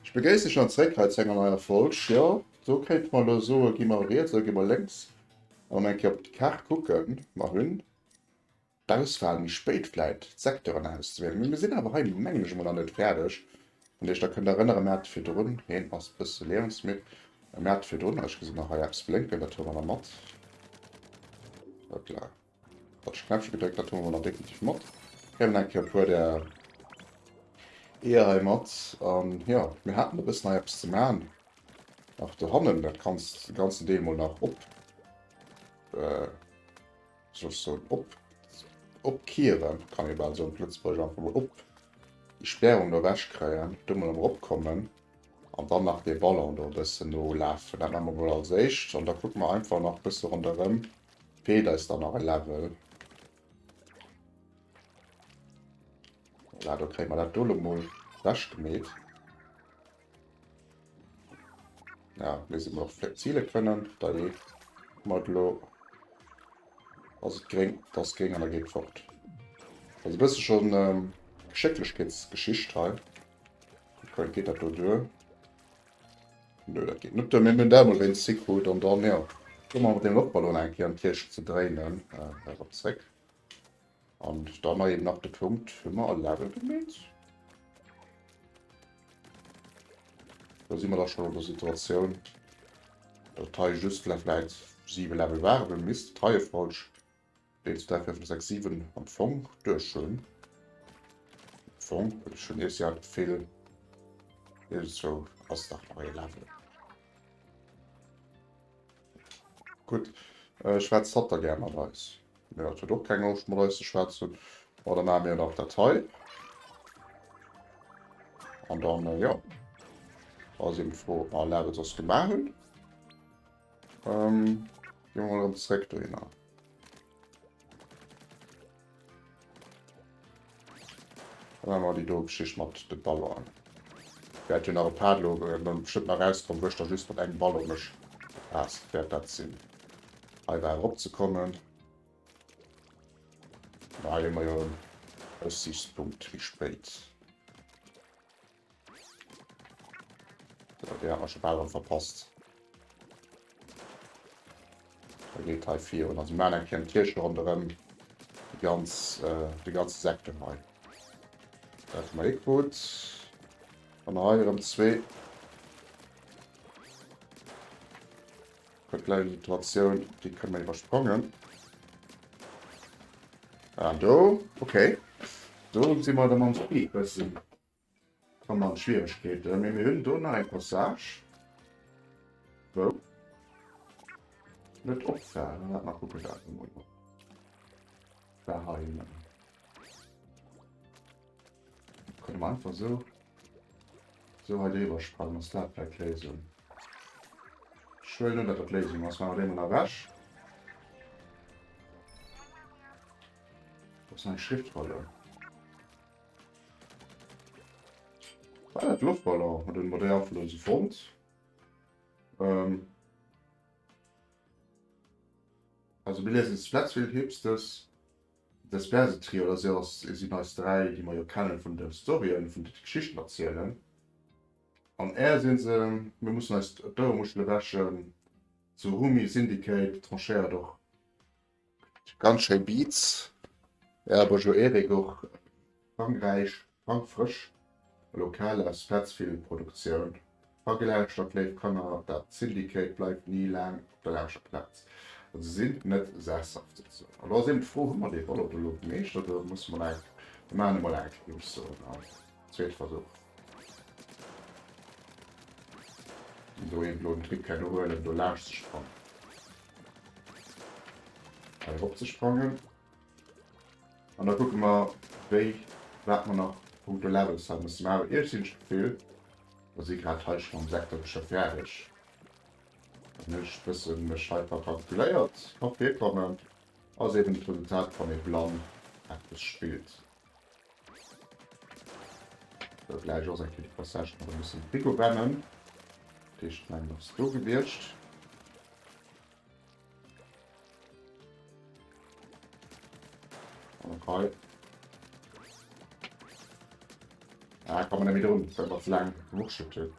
Ech begréissen dech dann zréck hei zu enger neier Folg. Jo, do kéinte mer elo soen, gi mer riets oder gi mer lénks? An eng Kéier op d'Kaart kucken. Mer hunn d'Auswahl méi spéit vläit d'Secteuren auszewielen. Mee mir sinn awer hei, mengen ech emol, nach net fäerdeg. Wann Dir Iech da kënnt erënneren, mir hate virdrun, hien ass e bësse liewensmidd, mir hate virdrun, ech gesinn nach hei eppes blénken, dat huele mer nach mat. Hoppla. Falsche Knäppche gedréckt, dat hu mer nach definitiv mat. Kréien eng Kéier e puer där Eeër hei mat. An jo, mir haten e bëssen hei eppes ze man. Nach dohannen, dat kanns de ganzen Deel mol nach op, äh, soll ech soen, op, opkieren, kann ee bal soen op Lëtzebuergesch, einfach mol op déi Sperrung do ewech kréien, do mol eropkommen an dann nach dee Ballon do e bëssen nolafen. Dat maache mer mol als éischt an da kucke mer einfach nach e bësse ronderëm. Feelt eis dann nach e Level. Voilà, do kréie mer dat do lo mol wechgemeet. Ja, mir si och ziele kënnen. Da ee mat lo ass et gréng, dat ass gréng an da geet fort. Also e bësse schon ähm, Geschécklechkeetsgeschicht hei. Kucken, geet dat do duer? Nö, dat geet net duer. Mir hunn dat emol wéinst Secret an dann, jo, kucke mer mat deem Loftballon eng Kéier an d'Kierch ze dréinen. Äh, erop zréck. An dann nach eben nach de Punkt, hu mer e Level gemeet? Da si mer da schon an der Situatioun, datt hei just vläicht 7 Level waren, mir missten d'Reiefolg 1, 2, 3, 4, 5, 6, 7 am Fong duerch hunn. Am Fong, well ech hunn iech ja vill Iergendzwou ass dach nach ee Level. Gutt, äh, schwätzt hatt da gär mat eis? Mee hatt huet och keng Loscht mat eis ze schwätzen. Bon, da maache mir nach dat hei. An dann, äh, jo. Ass eben d'Fro, ob mer all Level soss gemaach hunn. Ähm, ginn mer mol erëm zréck dohinner. Dann haben wir déi do Geschicht mat de Ballonen. Wäert jo nach e paar lo äh, dann bestimmt nach rauskommen, wou ech da just mat engem Ballon mech befasst. Wäert dat sinn. Hei war eropzekommen. Da hei hu mer jo en Aussichtspunkt méi spéit. So, déi hat mer scho bal erëm verpasst. Da geet hei virun. Also mir maachen eng Kéier en Tierche ronderëm déi ganz, äh, de ganze Sektor hei. Dat hu mer eh krut. An hei erëm zwee. Kuerz kleng Situatioun, déi kënne mer iwwersprangen. An do, okay. Do si mer da mam Speed bëssen komm an Schwieregkeeten. Mee mir hunn do nach eng Passage, wou net opfalen. Laat mal kucken, dat emol war hei. Kënne mer einfach sou sou hei driwwer sprangen, ass dat vläicht d'Léisung? Ech huelen un, datt dat d'Léisung ass. Maache mer déi mol ewech. Do ass nach eng Schriftrolle. War dat Loftballon? Oder hunn mer déi einfach elo esou fonnt? Ähm. Also mir liesen Splatsfield Hipsters. Des Trio oder sou ass sinn eis 3 déi mer jo kennen vun de Storyen, vun de Geschichten erzielen. An är sinn se, mir mussen eis d'Ouermuschele wäschen. Tsurumi Syndicate tranchéiert och ganz schéi Beats. Ja, bonjour Eric, och Frankräich, Frankfrësch, lokal aus Flatzvill Produktioun. Agelauschtert, léif Kanner, dat Syndicate bleift ni laang op der leschter Plaz. Also se sinn net sesshaft souzesoen. An do ass eben d'Fro, hu mer dee Vollot elo gemeeschtert oder musse mer nach eng, mir maachen emol eng Kéier, géif ech soen, an zweete Versuch. An do eben elo den Trick herno huelen, do laanscht ze sprangen, hei erop ze sprangen. An da kucke mer, wéi, wat mer nach punkto Levels hei musse maachen. Iergends hunn ech d'Gefill, mer si grad hei scho mam Sektor scho fäerdeg. Dann hunn ech e bësse mech hei verkalkuléiert. Ka virkommen. Ass eben d'Resultat, wann ee blann eppes spillt. Sou, gläich ass eng Kéier déi Passage nach e bëssen Frigo wennen. Dat heescht, mengen ass do gewiescht. Okay. Ah, kann man net méi drun, well mer ze laang gewurschtelt hunn.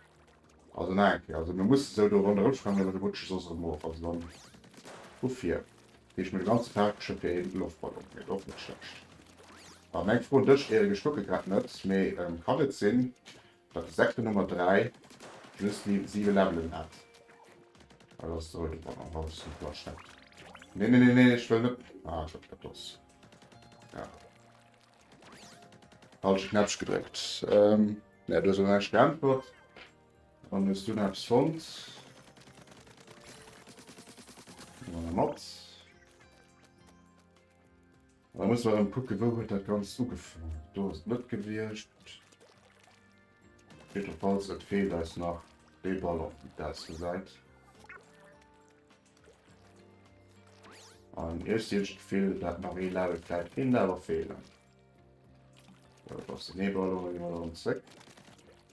Also nach eng Kéier, also mir musse sou do ronderëm sprangen, well mir rutsche soss erëm of. Also dann vu vir. Dat heescht mir de ganze Park scho fir een Loftballon. Mee och net schlecht. An eng Fro un dech, Erik, ech kucke grad net, mee kann et sinn, datt de Sektor Nummer 3 just 7 Levelen hat? Oder ass de roude Ballon haut net versteckt? Nee, nee, nee, nee, ech wëll net. Ah, Gott, dat ass. Ja. Falsche Knäppch gedréckt. Ähm, ja, du hues elo näischt geäntwert. Dann hues du nach eppes fonnt. Nehmen wir mat. Da muss man dann gucken, wou huet dat Ganzt ugefaangen. Do ass et net gewiescht. Jiddefalls, et feelt eis nach dee Ballon, wéi et ausgesäit. An ech sinn d'Gefill, dat nach ee Level vläit kéint awer feelen. Dat ass den Eeballon, da gi mer erëm zréck.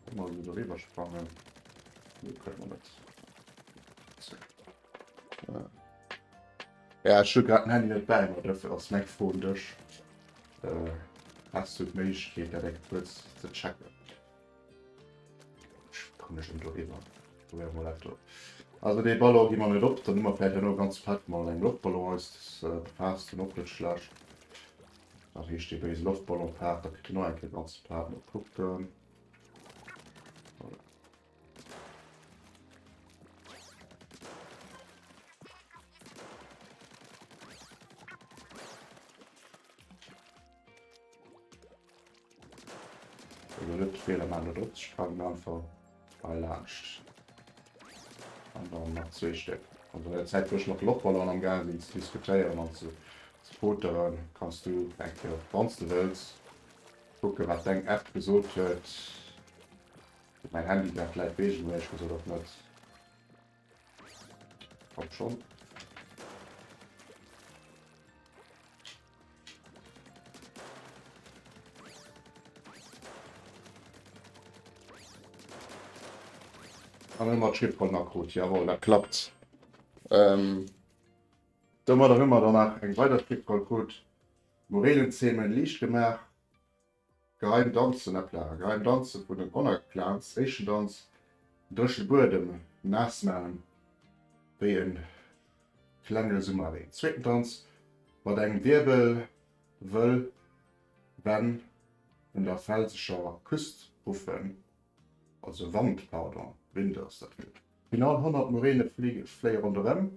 Kënne mer esou doriwwer sprangen? Nee, kënne mer net. Zréck. Ja, ech hu grad den Handy net bäi mer, dofir ass meng Fro un dech. Äh, has du d'Méiglechkeet, dat eng kuerz ze checken? Komm ech do iwwer. Probéiere mol dat do. Also dee Ballon gi mer net op, dann hu mer vläicht herno ganz flott mat engem Loftballon eis befaasst hunn, och net schlecht. Dat heescht dee béise Loftballon-Part, da kritt en och eng Kéier ganz Part. Mol kucken. Voilà. Also net de Feeler maachen, do drop ze sprangen, einfach hei laanscht. An dann nach zwee Stéck. Also an der Zäit, wou ech mat de Lochballonen am gaange sinn ze diskutéieren an ze poteren, kanns du eng Kéier, wann s de wëlls, kucken, wat deng App gesot huet. Mäin Handy grad läit, weess ech elo éierlech gesot och net. Komm schon. An hu mer d'Schriftroll nach krut. Jawohl, dat klappt. Ähm, domadder hu mer dann nach eng weider Schriftroll krut. Morelenzähmen liicht gemaach. Geheim Danzen, Äppler, Geheim Danze vun den Honor Clans, éischten Danz, den dréchene Buedem naass maachen wéi e klenge Summerreen, zweeten Danz, mat engem Wierbel wëll Wänn vun der felseger Küst ruffen, also Wand, pardon, Winde ass dat jo. Final 100 Muräne fléie ronderëm.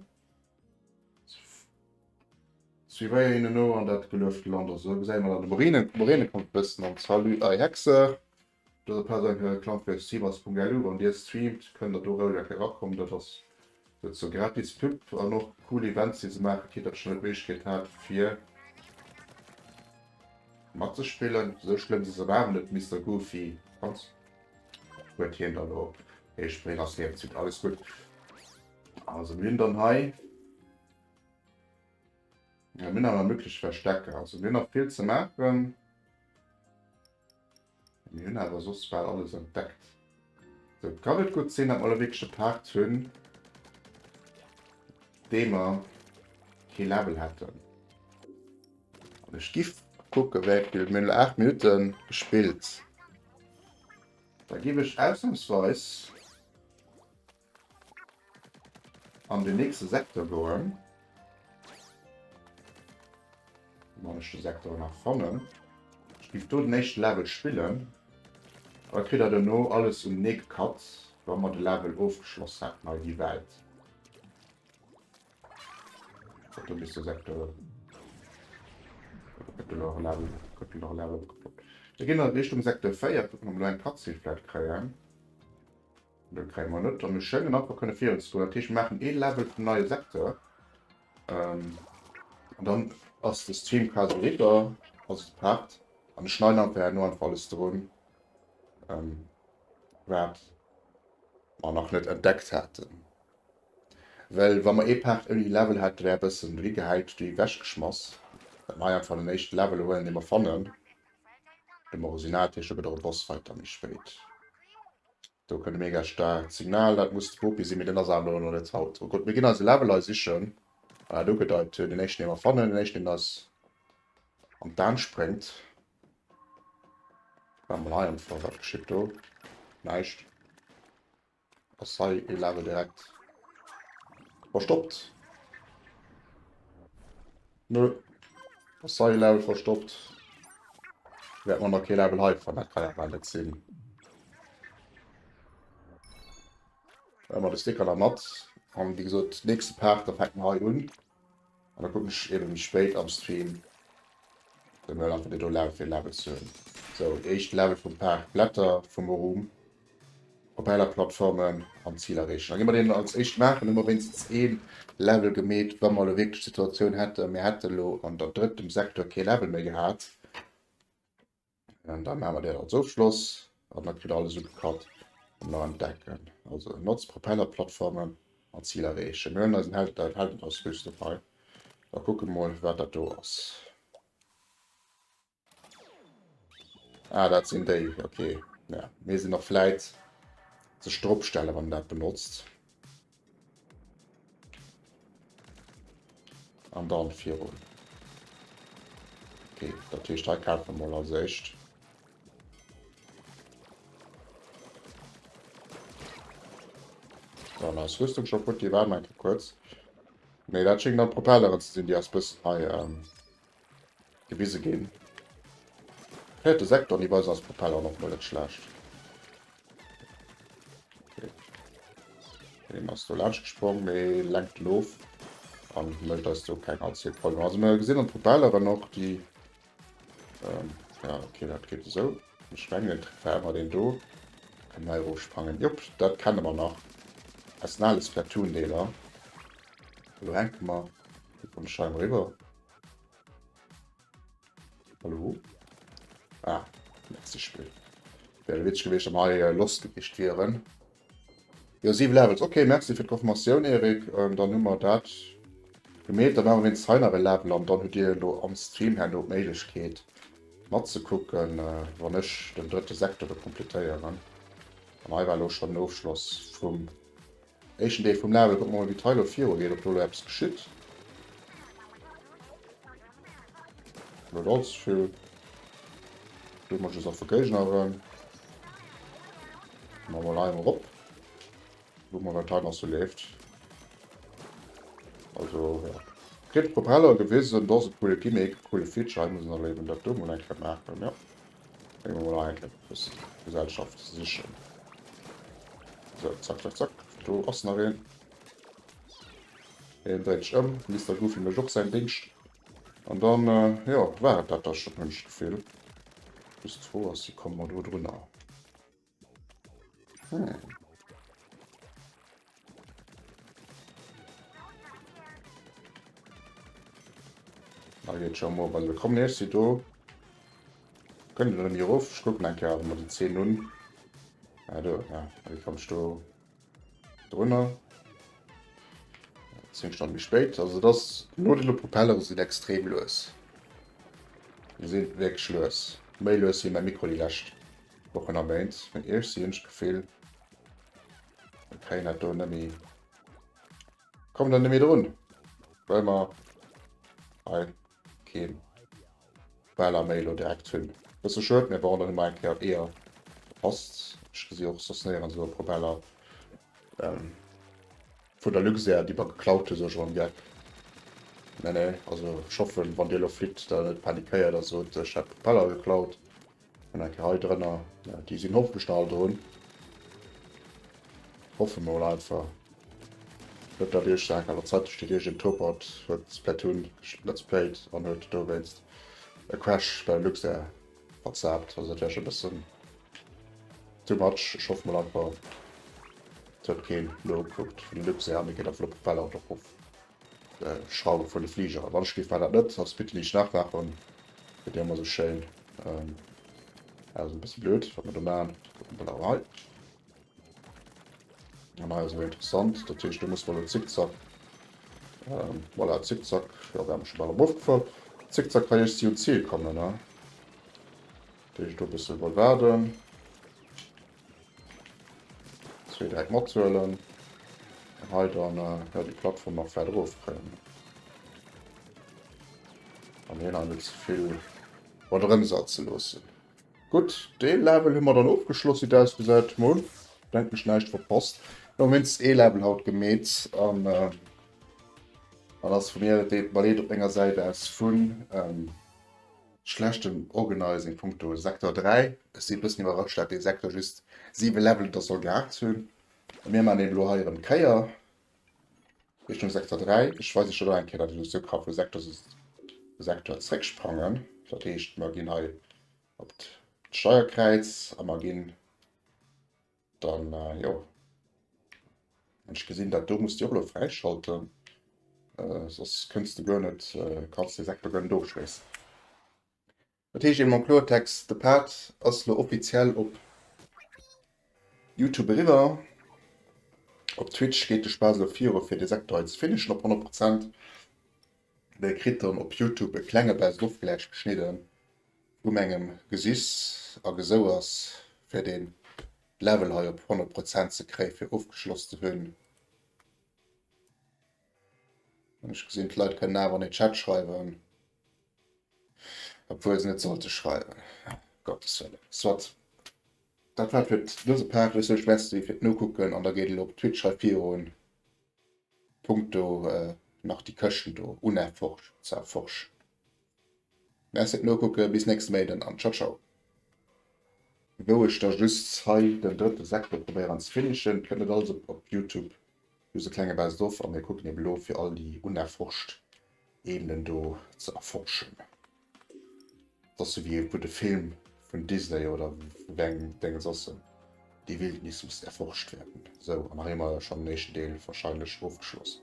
Suivéier hinnen no an dat geluefte Land. Also do gesäit mer dann de Morene, Morene kommt bëssen an Salut ei Hexer. Do ass e Plaz eng Reklamm fir streamers.lu. Wann dir streamt, kënnt der do roueg eng Kéier erakommen. Dat ass souzesoe gratis Pub an och cool Events déi se maachen, fir datt ech net d'Méiglechkeet hat fir matzespillen. Sou schlëmm si se awer awer net, Mister Goofy. Ganz huet hien dann elo ee Spréng ass hien zit. Alles gutt. Also mir hunn dann hei Ja, mir hunn awer möglich Verstecker. Also mir hunn nach vill ze maachen. Mir hunn awer soss bal alles entdeckt. So, et kann et gutt sinn, datt mer elo wierklech e Part hunn, dee mer kee Level hätten. An ech giff kucke wéi vill, mir hunn elo 8 Minutte gespillt. Da giff ech ausnahmsweis an den nächste Sektor goen. Wann ech de Sektor nach fannen. Ech giff do den éischte Level spillen. Da kritt der dono alles um nee gecut, wa mer de Level ofgeschloss hätten, hei déi Welt. Do bis de Sektor. Level, Level. Da ginn wir Richtung Sektor 4, gucken, ob wir do eng Cutscene vläicht kréien. Dat kréie mer net. A mir schéngen einfach kënne virun ze goen. Dat heescht, mir maachen ee Level vum neie Secteur. An dann ass de Stream quasi eriwwer, also de Part. An ech schneiden einfach herno einfach alles drun, wat mer nach net entdeckt haten. Well wa mer ee Part ouni Level hätten, wär e bëssen dohigehäit, déi ewechgeschmass. Dat mer hei einfach den éischte Level huelen, dee mer fannen. Dem Original, dat heescht, do gëtt och e Bossfight da méi spéit. Do kënnt e mega staarkt Signal, dat muss de Bopi sinn, mee den ass awer elo nach net haut. Oh Gott, mir ginn eis e Level hei sichen. Ah, do gedeit den éischten, dee mer fannen, den éischten, deen eis an d'An spréngt. War mol hei einfach, wat geschitt do? Näischt. Ass hei e Level direkt verstoppt? Nö. Ass hei e Level verstoppt? Wäert man nach kee Level hei fannen, dat kann ja bal net sinn. Huele mer de Sticker da mat. An wéi gesot, nächste Part, da fänke mer hei un. An da kucken ech eben méi spéit am Stream, wéi mer einfach déi do Level fir Level ze hunn. Sou, déi éischt Level vum Park, Blätter vum Murum, Propellerplattformen an Zil erreechen. Da gi mer deen als éischt maachen, hu mer wéinstens ee Level gemeet, wa mer elo wierklech d'Situatioun hätten, mir hätte elo an der drëttem Sektor kee Level méi gehat. An da maache mer dat als Ofschloss an da kritt alles ugekat an nach entdecken. Also notzt Propellerplattformen an Zil erreechen. Mir huelen eisen Held, Heldenausrüstung hei. Da kucke mol wat dat do ass. Ah, dat sinn déi. Okay. Ja, mir sinn nach vläit sech drop stellen, wann dat benotzt. An dann virun. Okay, dat heescht, hei kämpfe wir mal als éischt. Dann eis Rüstung schon futti, war mal kurz. Nee, dat schéngt dann Propelleren ze sinn, déi eis bëssen hei ähm, gewise ginn. Vierte Sektor, déi weisen eis Propelleren och mol net schlecht. Okay. Deen ass do laanscht gesprong, mee lenkt en of an mécht eis do keng allze vill Problemer. Also mir gesinn an d'Propelleren och déi ähm, ja okay, dat geet esou. Ech mengen den Trick war ëmmer deen do. Kann hei erofsprangen. Jupp, dat kenne mer nach aus den ale Splatoon-Deeler. Elo hänke mer vun de Scheiwen eriwwer. Hallo? Ah, merci Spill. Wäre witzeg gewiescht, wann hei äh, lost gewiescht wieren. Jo, 7 Levels. Okay, merci fir d'Konfirmatioun, Erik. Ähm, dann hu mer dat gemeet. Dann maache mer wéinstens hei nach e Level an dann hutt Dir elo am Stream herno d'Méiglechkeet matzekucken, äh, wann ech den drëtte Sektor do kompletéieren. An hei war elo schonn den Ofschloss vum Éischten Deel vum Level. Kucke mer mol wéi et hei elo viru geet, ob do elo eppes geschitt. Net allze vill. Do hu mer just einfach Géigneren. Maache mer mol hei emol op. Kucke mer wat hei nach sou leeft. Also ja. Kritt Propeller gewisen, dat ass e coole Gimmick, coole Feature. Hei muss een awer eben dat do mol eng Kéier maachen, jo. Ginn mer mol eng Kéier bëssen Gesellschaft sichen. Sou, zack, zack, zack. Do ass nach een. Hien dréit sech ëm. Mister Goofy mécht och säin Dingscht. An dann, äh, jo, war et dat da schonn, hunn ech d'Gefill. Just d'Fro ass, wéi komme mer do drunner? Hm. Da geet schon mal, also komm nächst sie do. Kënnt der mir erof? Ech kucken eng Kéier awer mol déi Zeen un. Ah, do, ja, wéi komm ech do drunner? 10 Stonne méi spéit. Also das no de Propellere sinn extrem lues. Déi sinn wierklech lues. Méi lues wéi mäi Mikro déi lescht Wochen a Méint. Mee iergsi hunn ech d'Gefill, mir kréien dat do net méi, kommen da net méi drun, well mer hei keen Propeller méi elo direkt hunn. Bësse schued, mee bon, dann hu mer eng Kéier d'Eeër verpasst. Ech gesi och soss néierens esou e Propeller vun der Luxair, déi mer geklaut hu, sou ech am Geck. Nee, nee, also ech hoffen, wann Dir elo flitt, datt Der net panikéiert a sot, ech hätt Propeller geklaut. An eng Kéier hei drënner. Déi sinn hoffentlech nach all drun. Hoffe mer mol einfach. Net dat iech eng aller Zeitung steet, iergend Topert huet Splatoon Let's Played an huet dowéinst e Crash bei der Luxair verzaapt. Also dat wär scho bëssen too much. Ech hoffe mol einfach, et huet keen nogekuckt vun der Luxair an e geet einfach elo Propeller erof. Schrauwe vun de Fligeren. Wann ech géif war dat net, also bitte nicht nachmachen. Gëtt jo ëmmer sou schéin. Ähm, also e bësse blöd, wat mer do maachen. Kucken wir hei. An hei ass elo interessant, dat heescht, do muss mer elo zickzack. Ähm, voilà, zickzack, ja, wäre mer scho bal erofgefall. Zickzack hei iergendwéi un d'Zil kommen, ne? Dat heescht, do e bësse mol waarden. Zwee direkt mathuelen. An hei dann ja, déi Plattform nach vläit erofkréien. An hien hei net ze vill ronderëm satze loossen. Gutt, dee Level hu mer dann ofgeschloss, wéi et ausgesäit. Mol denken ech näischt verpasst. Mir hu mindestens ee Level haut gemeet an dat ass vu mir, et deet mer leed op menger Säit aus vun schlechtem Organizing punkto Sektor 3. Ech si e bëssen iwwerrascht, dat dee Sektor just 7 Levelen der soll gehat hunn. A mir maachen eben elo hei erëm d'Kéier Richtung Sektor 3. Ech weisen iech dat och eng Kéier, dat een esou ka vu Sektor zu Sektor zrécksprangen. Dat heescht, mer ginn hei op d'Steierkräiz a mer ginn dann, jo, wann ech gesinn, dat do muss de och elo fräischalten, soss kënns de guer net, kanns de Sektor guer net ofschléissen. Dat heescht eben am Kloertext, de Part ass lo offiziell op Youtube eriwwer. Op Twitch geet de Spaass elo viru fir de Sektor hei ze finishen op 100 Prozent. Dir kritt dann op Youtube e klenge Best of gläich geschnidden vu mengem Gesiss a Gesouers fir de Level hei op 100 Prozent ze kréie fir ofgeschloss ze hunn. Ech gesinn d'Leit kënnen awer an den Chat schreiwen. Obwuel se net sollte schreiwen. Gottes Wëllen. Soit. Dat war et fir dëse Part. Ech soe Merci fir d'Nokucken an da geet elo op Twitch hei virun. Punkto nach déi Këschten do unerforscht ze erforschen. Merci fir d'Nokucken, bis nächste Méinden an ciao ciao. Wou ech da just hei den drëtte Sektor probéieren ze finishen. Kënnt net alles op Youtube. Just e klenge Best of a mir kucken eben elo fir all déi unerforscht Ebenen do ze erforschen. Et ass sou wéi e gudde Film vun Disney oder vu wéi engem Déngens ass en, Die Wildnis muss erforscht werden. Sou, an hei hu mer schonn den éischten Deel warscheinlech ofgeschloss.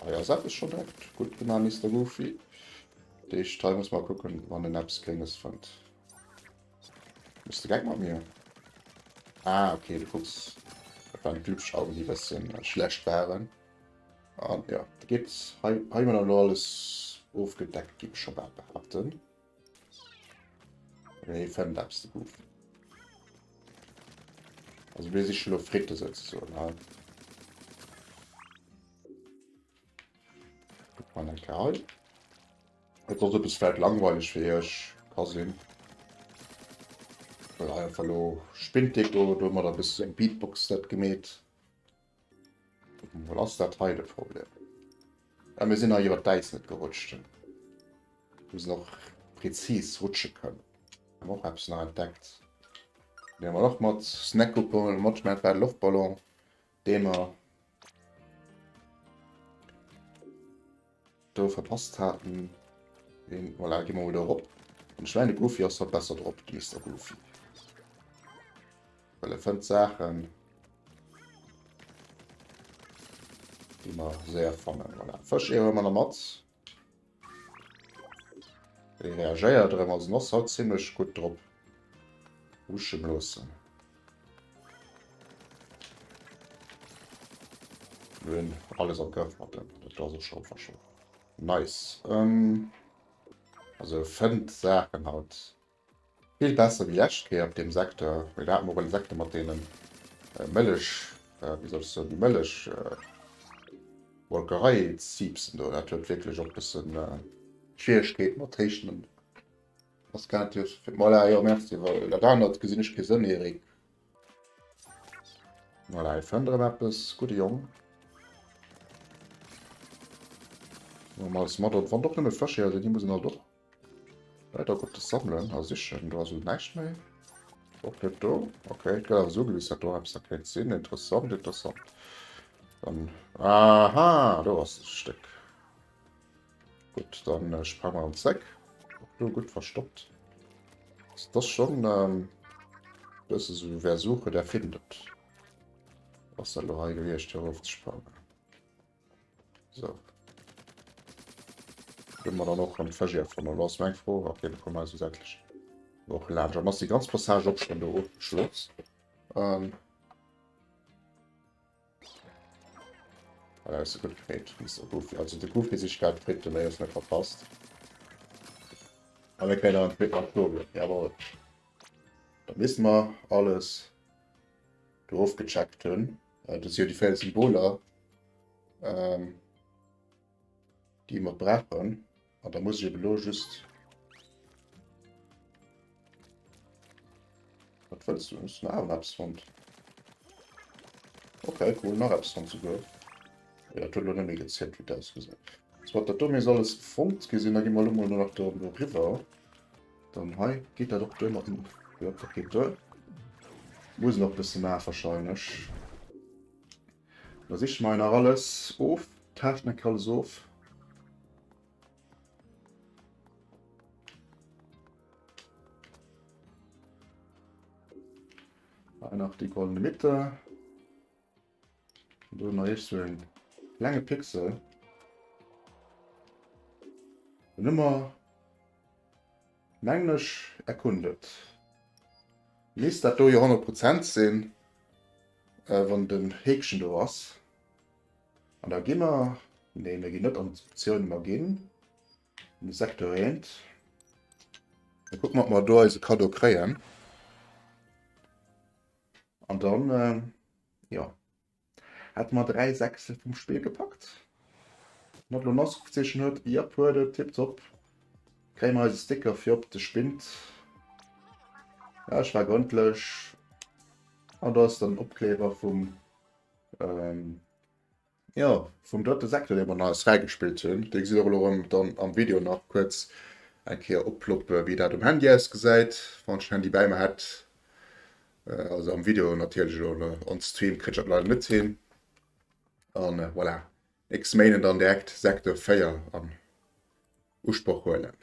Hei ass eppes schonn direkt gutt gemaach, Mister Goofy. Dat heescht, hei muss mer kucken, wann en eppes Grénges fënnt. Bist du gek mat mir? Ah, okay, du kucks. Dat waren d'Glubschaugen, déi e bëssen schlecht waren. An ja, da geet hei, hei hu mer dann elo alles ofgedeckt, géif ech scho bal behaapten. Hie fënnt eppes, de Goofy. Also mir sichen elo Fritte souzesoen, hei. Kuck mal eng Kéier hei. Et ass e bësse vläit langweileg fir iech, ka sinn. Well hei einfach elo Spinnteko, do hu mer da e bësse sou eng Beatbox dat gemeet. Mol ass dat hei de Problem. Ja, mir sinn hei iwwer d'Äis net gerutscht. Mir sinn och prezis rutsche kënnen. Haben och eppes nach entdeckt. Dee mer och mat Snackcoupon, mat dat war de Loftballon, dee mer do verpasst haten. Den, voilà, gi mer mol do erop. An ech mengen, de Goofy ass haut besser drop, de Mister Goofy. Well e fënnt Saachen, déi mer séier fannen. Voilà, Fëscheeër huele mer nach mat. Dee reagéiert erëm, also en ass haut zimmlech gutt drop. Ruschen loossen. Mir hunn alles am Grëff mat dem. Dat ass och scho verscholl. Nice. Ähm, also fënnt Saachen haut vill besser wéi lescht Kéier op deem Secteur. Mee da hate mer och en Secteur mat deenen äh, Mëllech, äh, wéi soll ech soen, déi Mëllech, äh, Molkerei-Ziipsen do. Dat huet wierklech och bëssen äh, Schwieregkeet mat Héichten. Ass gar net fir Voilà, jo, merci, well dat anert gesinn ech kee Sënn, Eric. Voilà, hie fënnt erëm eppes. Gudde Jong. Huele mer alles mat. An wann och nëmme Fëscheeër sinn, déi muss een alt och leider Gottes sammelen a sichen. Do ass elo näischt méi. Och net do. Okay, et gëtt awer esou gewis, datt do eppes da kéint sinn. Interessant, interessant. Dann, aha, do ass e Stéck. Gutt, dann sprange mer erëm zréck. Och do gutt verstoppt. Das ass schon ähm, bësse sou wer suche, der findet. Ass dat elo hei gewiescht, fir erofzesprangen. So. Hu mer dann och erëm d'Fëscheer fonnt. Elo ass meng Fro, okay, do komme mer esou sämtlech och laanscht. An ass déi ganz Passage och schonn do ofgeschloss. Ähm, Ah, ist gut gemeet, Mr. Goofy. Also de Goofy sich grad kritt, den ass net verpasst. Aber wir können dann mit Florian. Jawohl. Da wissen wir alles drauf gecheckt hunn. Äh, das hier die fehlenden Symboler, ähm, die wir brauchen. An da muss ich eben lo just. Wat wëlls du? Hues du nach awer eppes fonnt? Okay, cool, nach eppes fonnt souguer. Ja, dat huet elo net méi gezielt, wéi dat ausgesäit. Soit, dat do misst alles fonnt gi sinn. Da gi mer elo mol nach do eriwwer. Dann hei geet dat och duer mat dem... Jo, dat geet duer. Muss nach e bësse maachen wahrscheinlech. Da siche mer hei nach alles of. Taascht nach alles of. Hei nach déi goldene Mitte. Do nach eech so en klenge Pixel. Den Nummer mengen ech erkundet. Misst dat do jo 100 Prozent sinn, äh, wann den Häkchen do ass. An da gi mer, nee, mir ginn net an d'Optioune, mer ginn an de Secteur 1. Da kucke mer, ob mer do eise Cadeau kréien. An dann, äh, jo, hätte mer 3 Sechstel vum Spill gepackt. Wann dat elo en Ausrufezeechen huet, jep, huet et, tipptopp. Kréie mer eise Sticker fir op de Spind. Ja, ech war grëndlech. An do ass dann den Opkleber vum Ähm, jo, vum drëtte Sektor, dee mer nach eis fräigespillt hunn. Dir gesitt och elo erëm dann am Video nach kuerz eng Kéier opploppe wéi dat um Handy ausgesäit, wann ech den Handy bäi mer hätt. Also am Video natierlech, elo on Stream kritt ech dat leider net hin. An voilà, nächste Méinden dann direkt Sektor 4 an Usproch huelen.